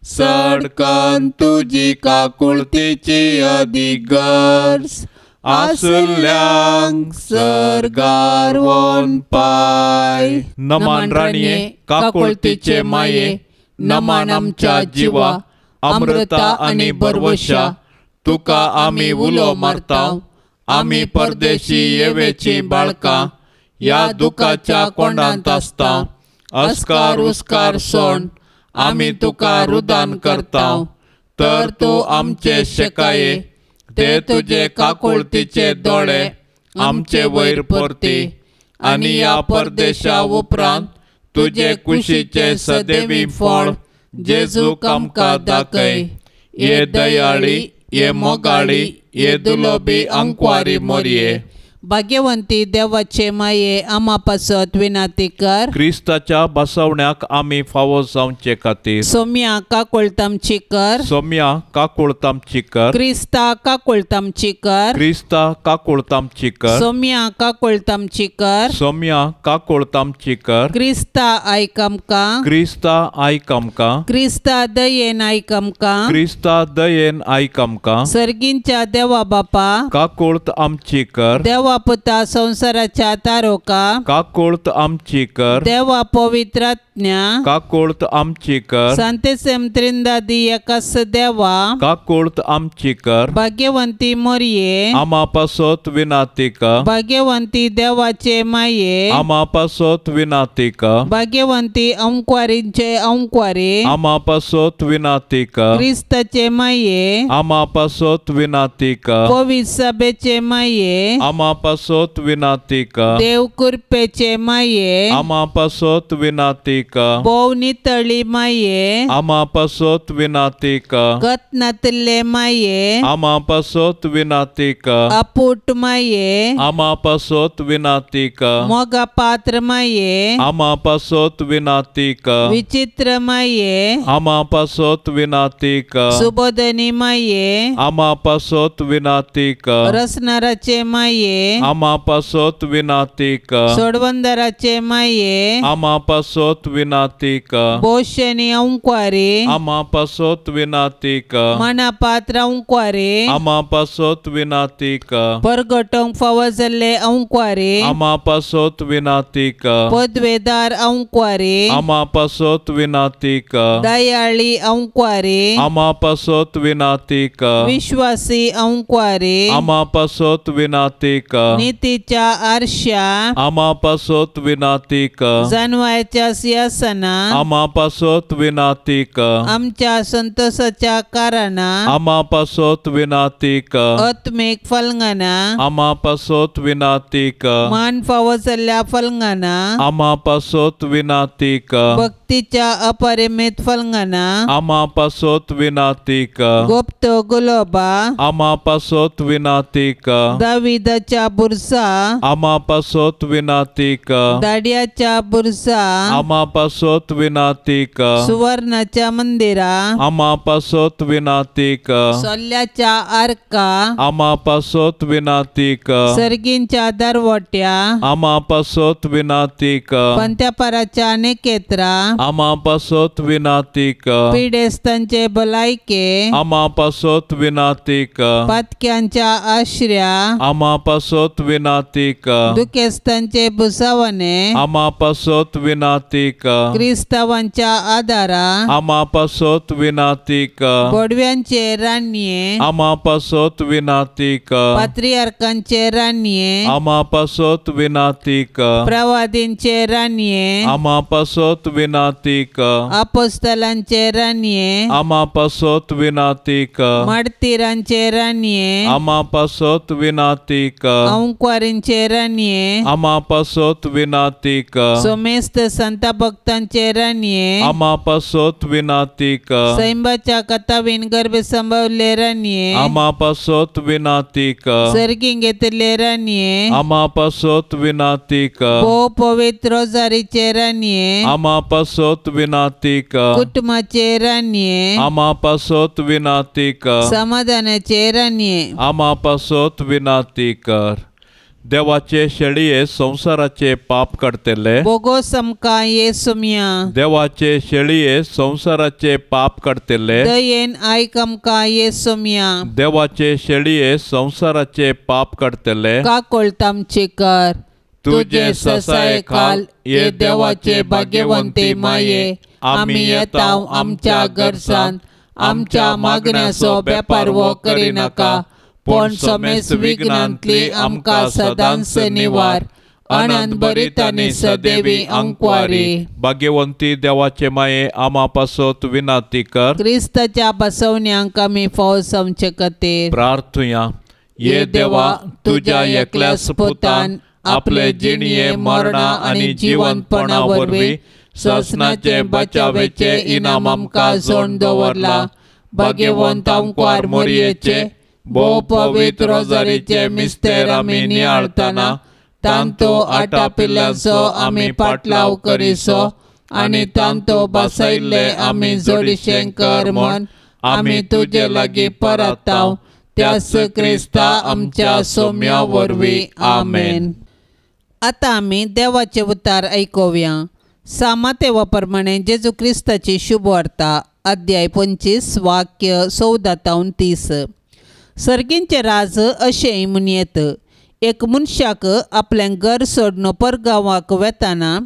सडकन तुजी काकुळतीची अदीक गरज आसल्यांक सर्गार वोन पाय. नमान राणये, काकुळतीचे माये, नमान आमच्या जिवा, अमृता आनी बरवशा, तुका आमी उलो मारता, आमी परदेशी येवेची बाळकां, ह्या दुखाच्या कोंडांत आसता, अस्कार उस्कार सोण आमी तुका रुदान करता, तर तूं आमचे शेकाये, ते तुजे काकुळतीचे दोळे आमचे वयर परती, आनी ह्या परदेशा उपरांत तुजे कुशीचे सदैवी फळ जेजूक आमकां दाखय. ये दयाळी, ये मोगाळी, ये दुलोबी अंकवारी मोरये, भाग्यवंती देवाचे माये, आमा पासत विनंती कर, क्रिस्ताच्या बसवण्याक आमी फावो जावचे खातीर. सोम्या काकुळतामची कर, सोम्या काकुळतामची कर, क्रिस्ता काकुळतामची कर, क्रिस्ता काकुळतामची कर, सोम्या काकुळतामची कर, सोम्या काकुळतामची कर, क्रिस्ता आयक आमकां, क्रिस्ता आयक आमकां, क्रिस्ता दयेन आयक आमकां, क्रिस्ता दयेन आयक आमकां. सर्गींच्या देवा बापा, काकुळत आमची कर, देवा पुता संसाराच्या तारोका, काकुळत आमची कर, देवा पवित्र आत्म्या, काकुळत आमची कर, सांतेसेम त्रिंदादी एकास देवा, काकुळत आमची कर, भाग्यवंती मोरये, आमा पासत विनंती कर, भाग्यवंती देवाचे माये, आमा पासत विनंती कर, भाग्यवंती अंकवारींचे अंकवारी, आमा पासत विनंती कर, क्रिस्ताचे माये, आमा पासत विनंती कर, पवित्र सभेचे माये, आमा पासत विनाती कर। देव कृपेचे माये आमा पासत विनाती कर। भोव नितळी माये आमा पासत विनाती कर। गत नातिल्ले माये आमा पासत विनाती कर। अपूट माये आमा पासत विनाती कर। मोगा पात्र माये आमा पासत विनाती कर। विचित्र माये आमा पासत विनाती कर। सुबोधनी माये आमा पासत विनाती कर। रसनाराचे माये आमा पासत विनाती कर। सोडवंदराचे माये आमा पासत विनाती कर। बोशनी अंक्वारी आमा पासत विनाती कर। मनापात्र अंक्वारी आमा पासत विनाती कर। परगटोंक फावो जाल्ले अंक्वारी आमा पासत विनाती कर। पदवेदार अंक्वारी आमा पासत विनाती कर। दयाळी अंक्वारी आमा पासत विनाती कर। विश्वासी अंक्वारी आमा पासत विनाती कर। नीतीच्या आरशा आमा पासत विनाती कर। जानवायच्या सिंहासना आमा पासत विनाती कर। आमच्या संतोषाच्या कारणां आमा पासत विनाती कर। आत्मीक फलंगाना आमा पासत विनाती कर। मान फावो जाल्ल्या फलंगाना आमा पासत विनाती कर। भक्तीच्या अपरिमित फलंगाना आमा पासत विनाती कर। गुप्त गुलोबा आमा पासत विनाती कर। दाविदाच्या बुरसा आमा पासत विनाती कर। दाडियाच्या बुरसा आमा पासत विनाती कर। सुवर्णाच्या मंदिरा आमा पासत विनाती कर। सोल्याच्या आर्का आमा पासत विनाती कर। सर्गींच्या दरवट्या आमा पासत विनाती कर। पंत्यापाराच्या नेकेत्रा आमा पासत विनाती कर। पिडेस्तांचे भलायके आमा पासत विनाती कर। पातक्यांच्या आश्र्या आमा पासत विनाती कर। दुखेस्तांचे भुसावणे आमा पासत विनाती कर। क्रिस्तावांच्या आदारा आमा पासत विनाती कर। बोडव्यांचे राणये आमा पासत विनाती कर। पात्रियार्कांचे राणये आमा पासत विनाती कर। प्रवादींचे राणये आमा पासत विनाती कर। अपोस्तलांचे राणये आमा पासत विनाती कर। मार्तीरांचे राणये आमा पासत विनाती कर। अंक्वारींचे राणये आमा पासत विनाती कर। सोमेस्त संत भक्तांचे राणये आमा पासत विनाती कर। सैंबाच्या कथावीन गर्भ संभवले राणये आमा पासत विनाती कर। सर्गीं घेतले राणये आमा पासत विनाती कर। भोव पवित्र रोजारीचे राणये आमा पासत विनाती कर। कुटुंबाचे राणये आमा पासत विनाती कर। समाधानाचे राणये आमा पासत विनाती कर। देवाचे शेळये संवसाराचे पाप काडटले बोगोस आमकां येसुम्या। देवाचे शेळये संवसाराचे पाप काडटले दयेन आयक आमकां येसुम्या। देवाचे शेळये संवसाराचे पाप काडटले काकोळत आमची कर। तुझे ससाये खाल ये देवाचे भाग्यवंती माये आमी येता आमच्या गरजान आमच्या मागण्याचो बेपारवो करिनाका पूण समेस्त विघ्नांतली आमकां सदांच निवार। आनंद भरीत आनी सदैवी अंक्वारी। भाग्यवंती देवाचे माये आमा पासत विनाती कर। क्रिस्ताच्या बसवण्यांक आमी फावो जावचे खातीर प्रार्थुया। ये देवा तुझ्या एकल्याच पुतान आपले जिणये मरणा आनी जिवंतपणा वरवीं ससनाचे बचावेचे इनाम आमकां जोड दवरला। भाग्यवंत आमकार मोरयेचे भोव पवित्र रोजारीचे मिस्तेर आमी नियाळतना तांतो आटापिल्ल्यांचो आमी पाटलाव करिसो आनी तांतो बसयल्ले आमी जोडिशें कर म्हूण आमी तुजे लागीं परताव त्याच क्रिस्ता आमच्या सोम्या वरवीं आमेन। आतां आमी देवाचे उतार आयकुया। सामातेवा प्रमाणे जेजू क्रिस्ताची शुभवार्ता अध्याय 25 वाक्य 14 30। सर्गींचे राज अशें म्हणयेत एक मनशाक आपलें घर सोडून परगांवाक वेताना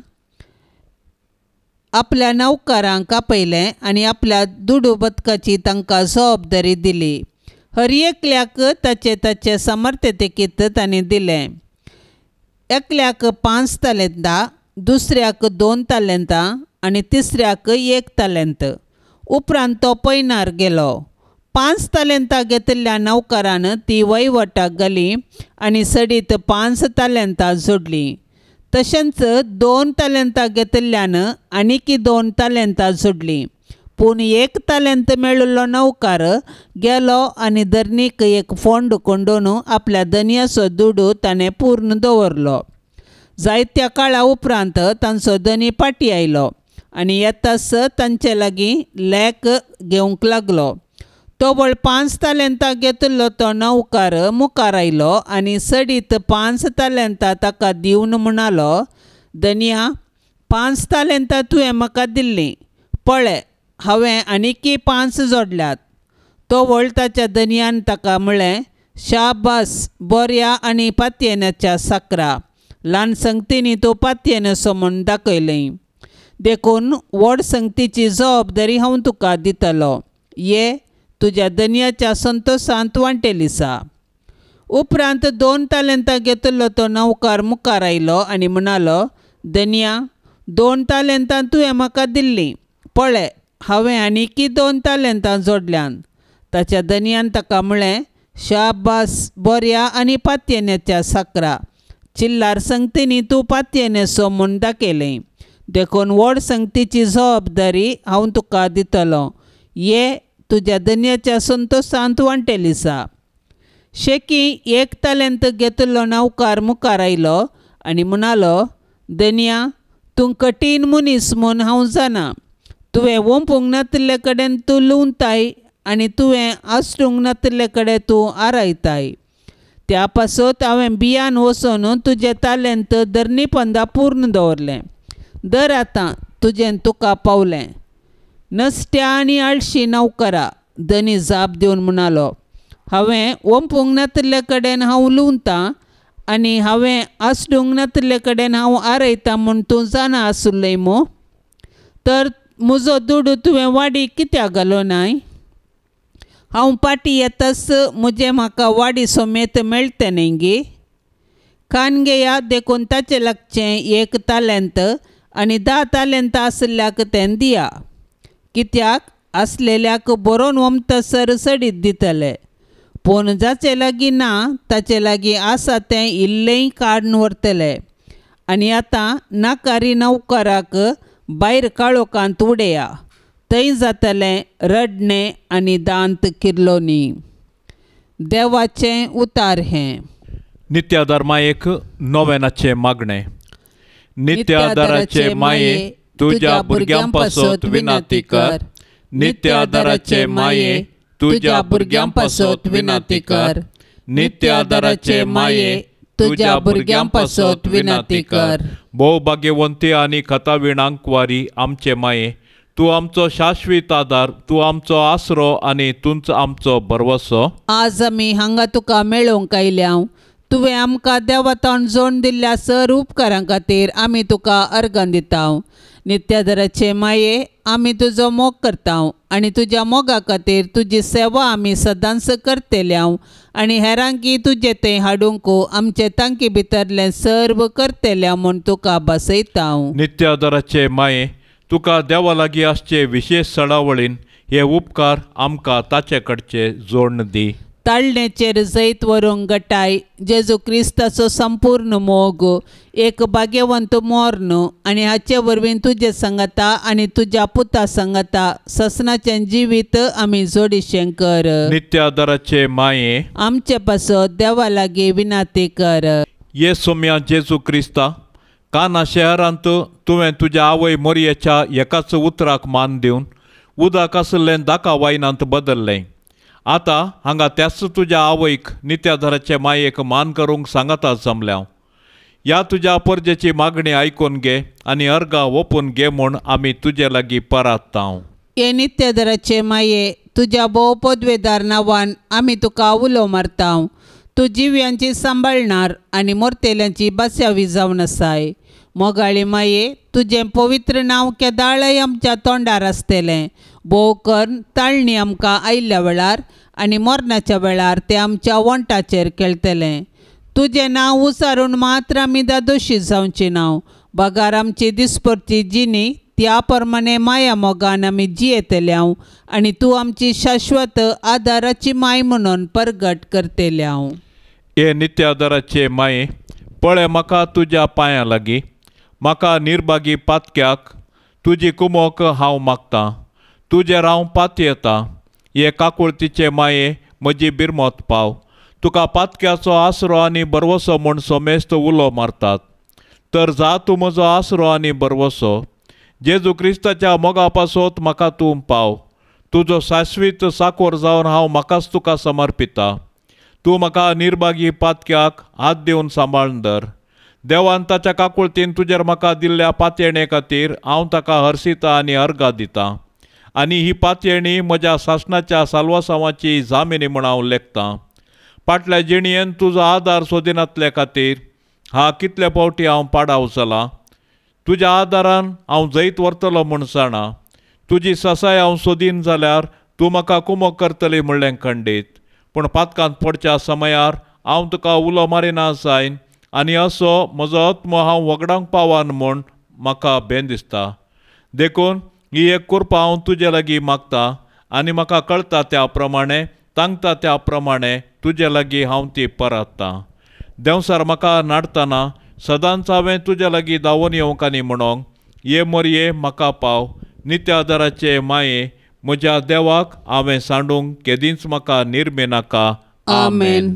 आपल्या नौकरांक आपयलें आनी आपल्या दुडू बदकाची तांकां जबाबदारी दिली। हर एकल्याक ताचे ताचे समर्थतेकीत तांणी दिलें। एकल्याक 5 तालेंतां, दुसऱ्याक 2 तालेंतां आनी तिसऱ्याक 1 तालेंत। उपरांत तो पयणार गेलो। 5 तालेंतां घेतिल्ल्या नौकरान ती वहिवटाक घाली आनी सडीत 5 तालेंतां जोडलीं. तशेंच 2 तालेंतां घेतिल्ल्यान आनीकी 2 तालेंतां जोडलीं. पूण 1 तालेंत मेळिल्लो नौकर गेलो आनी धरणीक एक फोंड कोंडोवन आपल्या धनयाचो दुडू ताणें पूर्ण दवरलो. जायत्या काळा उपरांत तांचो धनी फाटीं आयलो आनी येताच तांचे लागीं लेख घेवंक लागलो. तोवळ 5 तालेंतां घेतिल्लो तो नौकर मुखार आयलो आनी सडीत 5 तालेंतां ताका दिवन म्हणालो, धनया, 5 तालेंतां तुवें म्हाका दिल्लीं, पळय हांवें आनीकी 5 जोडल्यात. तोवळ ताच्या धनयान ताका म्हळें, शाबास, बऱ्या आनी पातयेनाच्या साकरा, ल्हान संगतींनी तूं पातयेनसो म्हूण दाखयलें, देखून व्हड संगतीची जबाबदारी हांव तुका दितलो. ये तुज्या धनयाच्या संतोशांत वांटेलिसा. उपरांत 2 तालेंतां घेतिल्लो तो नौकर मुखार आयलो आनी म्हणालो, धनया, 2 तालेंतां तुवें म्हाका दिल्लीं, पळय हांवें आनीकी 2 तालेंतां जोडल्यान. ताच्या धनयान ताका म्हळें, शाबास, बऱ्या आनी पातयेनाच्या साकरा, चिल्लार संगतींनी तूं पातयेनसो म्हूण दाखयलें, देखून व्हड संगतीची जबाबदारी हांव तुका दितलो. ये तुज्या धनयाच्या संतोशांत वांटेलिसा. शेकी 1 तालेंत घेतिल्लो नौकर मुखार आयलो आनी म्हणालो, धनया, तूं कठीण मनीस म्हूण हांव जाणा. तुवें वोंपूंक नातिल्ले कडेन तूं लुवताय आनी तुवें आसटूंक नातिल्ले कडेन तूं आरायताय. त्या पासत हांवें बियान वचून तुजें तालेंत धरणी पंदा पूर्ण दवरलें. दर आतां तुजें तुका पावलें. नसट्या आनी आळशी नौकरा, धनी जाप दिवन म्हणालो, हांवें वोंपूंक नातिल्ले कडेन हांव लुवतां आनी हांवें आसडूंक नातिल्ले कडेन हांव आरयतां म्हूण तूं जाणा आसुल्लय मू? तर म्हजो दुडू तुवें वाडी कित्याक घालो नाय? हांव पाटी येताच म्हजें म्हाका वाडी समेत मेळटें न्ही गे? कान घेया, देखून ताचें लागचें 1 तालेंत आनी 10 तालेंतां आशिल्ल्याक तें दिया. कित्याक आसलेल्याक बरोवन वमतसर सडीत दितले, पूण जाचे लागीं ना ताचे लागीं आसा तें इल्लेंय काडून व्हरतले. आनी आतां नाकारी नौकराक भायर काळोखांत उडया, थंय जातलें रडणें आनी दांत किर्लोनी. देवाचें उतार हें. नित्यादार मायेक नोवेनाचें मागणें. नित्यादाराचे माये, तुज्या भुरग्यां पासत विनंती कर. नित्यादाराचे माये, तुज्या भुरग्यां पासत विनंती कर. नित्यादाराचे माये, तुज्या भुरग्यां पासत विनंती कर. भोव भाग्यवंती आनी कथाविणांकवारी आमचे माये, तूं आमचो शाश्वीत आदार, तूं आमचो आसरो आनी तूंच आमचो भरवसो. आज आमी हांगा तुका मेळोवंक आयल्या. तुवें आमकां देवातान जोड दिल्ल्या सर उपकारां खातीर आमी तुका अर्गां दिता. नित्यादराचे माये, आमी तुजो मोग करता आनी तुज्या मोगा खातीर तुजी सेवा आमी सदांच करतल्या आनी हेरांकी तुजें तें हाडूंक आमचे तांकी भितरलें सर्व करतल्या म्हूण तुका बसयता. नित्यादराचे माये, तुका देवा लागीं आसचे विशेश सडावळीन हे उपकार आमकां ताचे कडचे जोडण दी. ताळणेचेर जैत व्हरूंक गटाय जेजू क्रिस्ताचो संपूर्ण मोग, एक भाग्यवंत मोर्न आनी हाचे वरवीं तुजे संगता आनी तुज्या पुता संगता ससनाचें जिवीत आमी जोडिशें कर. नित्यादराचे माये, आमचे पासत देवा लागीं विनंती कर. ये सोम्या जेजू क्रिस्ता, काना शहरांत तुवें तुज्या आवय मोरयेच्या एकाच उतराक मान दिवन उदक आशिल्लें दाका वायनांत बदल्लें. आतां हांगा त्याच तुज्या आवयक नित्याधराचे मायेक मान करूंक सांगाता जमल्या. ह्या तुज्या परजेची मागणी आयकून घे आनी अर्गां ओपून घे म्हूण आमी तुजे लागीं परात्ता. हे नित्याधराचे माये, तुज्या भोव पदवेदार नांवान आमी तुका उलो मारता. तूं जिव्यांची सांबाळणार आनी मोरतेल्यांची बास्यावी जावन आसाय. मोगाळी माये, तुजें पवित्र नांव केदाळय आमच्या तोंडार आसतलें. भोव करून ताळणी आमकां आयिल्ल्या वेळार आनी मरणाच्या वेळार तें आमच्या वंटाचेर खेळटलें. तुजें नांव उचारून मात्र आमी दादोशी जावची नांव, बगार आमची दिसपरची जिणी त्या प्रमाणे माया मोगान आमी जियेतल्यांव आनी तूं आमची शाश्वत आदाराची माय म्हणून परगट करतल्यांव. हे नित्य आदाराचे माये, पळय म्हाका तुज्या पांयां लागीं, म्हाका निर्भागी पातक्याक तुजी कुमोक हांव मागतां. तुजेर हांव पातयेतां. हे काकुळतीचे माये, म्हजी बिरमत पाव. तुका पातक्याचो आसरो आनी बरवसो म्हूण सोमेस्त उलो मारतात, तर जा तूं म्हजो आसरो आनी बरवसो. जेजू क्रिस्ताच्या मोगा पासत म्हाका तूं पाव. तुजो शाश्वीत साकोर जावन हांव म्हाकाच तुका समर्पिता. तूं म्हाका निर्भागी पातक्याक हात दिवन सांबाळून धर. देवान ताच्या काकुळतीन तुजेर म्हाका दिल्ल्या पातयेणे खातीर हांव ताका हर्शिता आनी अर्गां दितां आनी ही पातयेणी म्हज्या सासणाच्या साल्वासांवाची जामिनी म्हूण हांव लेखतां. फाटल्या जिणयेन तुजो आदार सोदिनातले खातीर हा कितले फावटी हांव पाडाव जालां. तुज्या आदारान हांव जैत व्हरतलो म्हूण जाणा. तुजी ससाय हांव सोदीन जाल्यार तूं म्हाका कुमोक करतली म्हणलें खंडीत. पूण पातकांत पडच्या समयार हांव तुका उलो मारिना जायन आनी असो म्हजो आत्मो हांव वगडावंक पावन म्हूण म्हाका भें दिसता. देखून ही एक कृपा हांव तुजे लागीं मागता आनी म्हाका कळटा त्या प्रमाणे, तांगता त्या प्रमाणे तुजे लागीं हांव ती परततां. देंवसार म्हाका नाडतना सदांच हांवें तुजे लागीं धांवून येवंक आनी म्हणोंक, ये मोरये म्हाका पाव. नित्य आदाराचे माये, म्हज्या देवाक हांवें सांडूंक केदींच म्हाका निर्मेनाका. आमेन.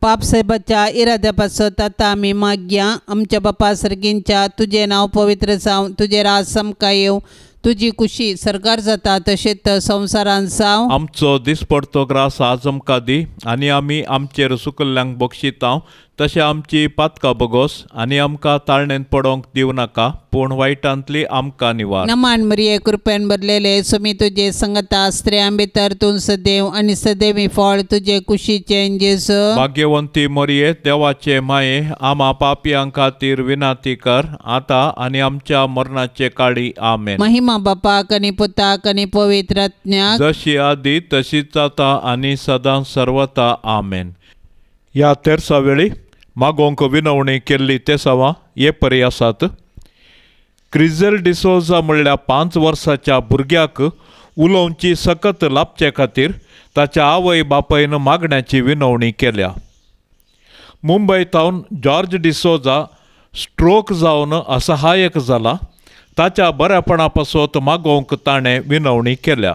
पाप साहेबाच्या इराद्या पासत आतां आमी मागया. आमच्या बापा सर्गींच्या, तुजें नांव पवित्र जावं, तुजें राज आमकां येवं, तुजी कुशी सरकार जाता तशेंच संवसारान जावं. आमचो दिसपडतो ग्रास आज आमकां दी आनी आमी आमचेर सुकल्ल्यांक बक्षितांव तशें आमची पातकां बगोस आनी आमकां ताळणेंत पडोवंक दिवं नाका, पूण वायटांतली आमकां निवार. नमान मरिये, कृपेन भरलेले, सुमी तुजे संगता, स्त्रियां भितर तूं सदैव आनी सदैवी फळ तुजे कुशीचें जेजू. भाग्यवंती मरिये, देवाचे माये, आमा पापयां खातीर विनाती कर आतां आनी आमच्या मरणाचे काळी. आमेन. महिमा बापाक आनी पुताक आनी पवित्र आत्म्याक, जशी आदी तशीच आतां आनी सदां सर्वता. आमेन. ह्या तेरसा वेळी मागोवंक विनवणी केल्ली तेसावां हे परी आसात. क्रिझल डिसोजा म्हणल्या 5 वर्साच्या भुरग्याक उलोवची सकत लाभचे खातीर ताच्या आवय बापायन मागण्याची विनवणी केल्या. मुंबय थावन जॉर्ज डिसोजा स्ट्रोक जावन असहायक जाला. ताच्या बऱ्यापणा पासत मागोवंक ताणें विनवणी केल्या.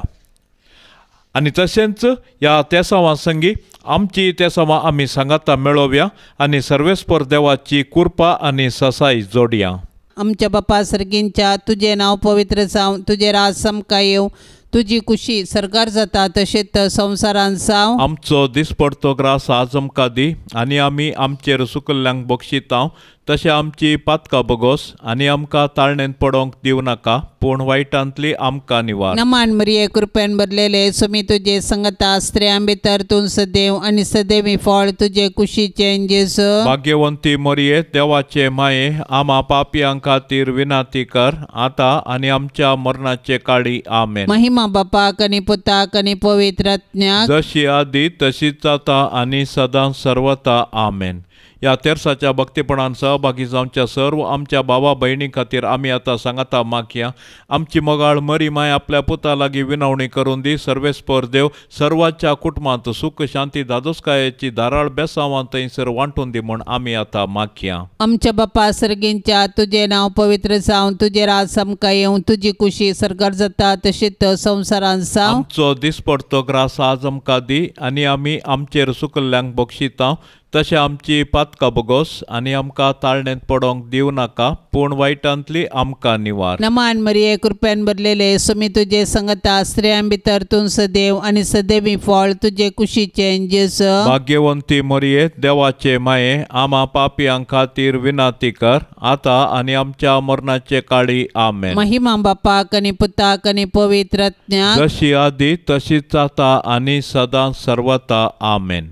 आनी तशेंच ह्या तेसांवां संगी आमची तेसांवां आमी सांगाता मेळोवया आनी सर्वेस्पर देवाची कृपा आनी ससाय जोडया. आमच्या बापा सर्गींच्या, तुजें नांव पवित्र जावं, तुजें राज आमकां येवं, तुजी कुशी सरकार जाता तशेंच संवसारान जावं. आमचो दिसपडतो ग्रास आज आमकां दी आनी आमी आमचेर सुकल्ल्यांक बक्षितांव तशें आमची पातकां बगोस आनी आमकां ताळणेंत पडोवंक दिवं नाका, पूण वायटांतली आमकां निवार. नमान मरिये, कृपेन भरलेले, सुमी तुजे संगता, स्त्रियां भितर तूं सदैव आनी सदैवी फळ तुजे कुशीचें जेजू. भाग्यवंती मरिये, देवाचे माये, आमा पापयां खातीर विनाती कर आतां आनी आमच्या मरणाचे काळी. आमेन. महिमा बापाक आनी पुताक आनी पवित्र आत्म्याक, जशी आदी तशीच आतां आनी सदां सर्वता. आमेन. ह्या तेरसाच्या भक्तीपणान सहभागी जावच्या सर्व आमच्या भावा भयणी खातीर आमी आतां सांगाता मागया. आमची मोगाळ मरी माय आपल्या पुता लागीं विनवणी करून दी. सर्वेस्पर देव सर्वांच्या कुटुंबांत सुख शांती धादोसकायेची धाराळ बेसांवां थंयसर वांटून दी म्हूण आमी आतां मागया. आमच्या बापा सर्गींच्या, तुजें नांव पवित्र जावं, तुजें राज आमकां येवं, तुजी कुशी सरकार जाता तशीच संवसारान जावं. आमचो दिसपडतो ग्रास आज आमकां दी आनी आमी आमचेर सुकल्ल्यांक बक्षितांव तशें आमची पातकां बगोस आनी आमकां ताळणेंत पडोवंक दिवं नाका, पूण वायटांतली आमकां निवार. नमान मरिये, कृपेन भरलेले, सुमी तुजे संगता, स्त्रियां भितर तूं सदैव आनी सदैवी फळ तुजे कुशीचें जेजू. भाग्यवंती मरिये, देवाचे माये, आमा पापयां खातीर विनाती कर आतां आनी आमच्या मरणाचे काळी. आमेन. महिमा बापाक आनी पुताक आनी पवित्र आत्म्याक, जशी आदी तशीच आतां आनी सदां सर्वता. आमेन.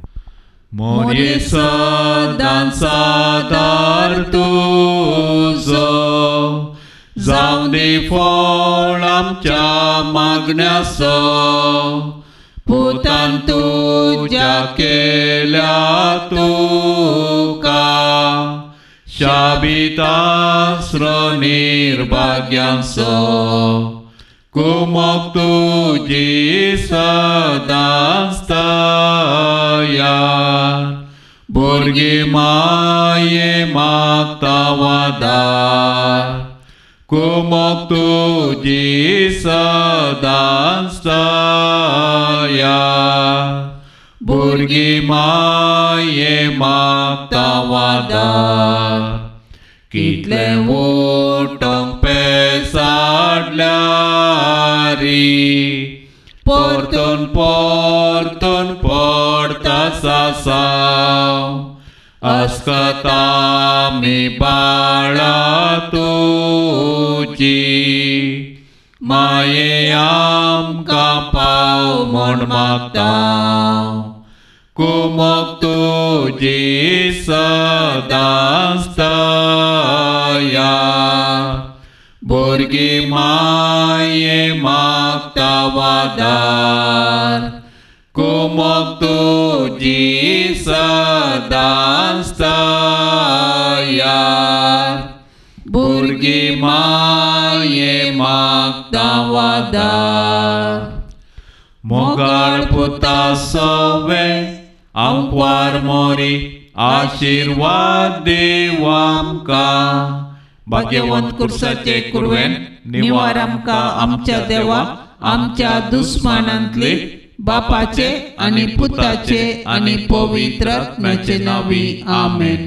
मोरये सदांच आदार तुजो, जावं दी फळ आमच्या मागण्याचो, पुतान तुज्या केल्या तुका शाबी शाबितास्रो निर्भाग्यांचो कुमोक तुजी सदांच तयार भुरगीं माये मागता वादार कुमोक तुजी सदांच तयार भुरगीं माये मागता वादार कितले उठोंक पेसाडल्यारी परतून परतून पडटा सासाव अस्कता आमी बाळा तुजी माये आमकां पाव म्हूण मागता कुमोक तुजी सदांच तयार भुरगीं माये मागता वादार कुमोक तुजी सदांच तयार भुरगीं माये मागता वादार मोगाळ पुता सवे आमक्वार मोरी आशिर्वाद देव आमकां भाग्यवंत कुर्साचे कुरवेन निवार आमकां आमच्या देवा आमच्या दुस्मानांतले बापाचे आनी पुताचे आनी पवित्र आत्म्याचे नांवी आमेन.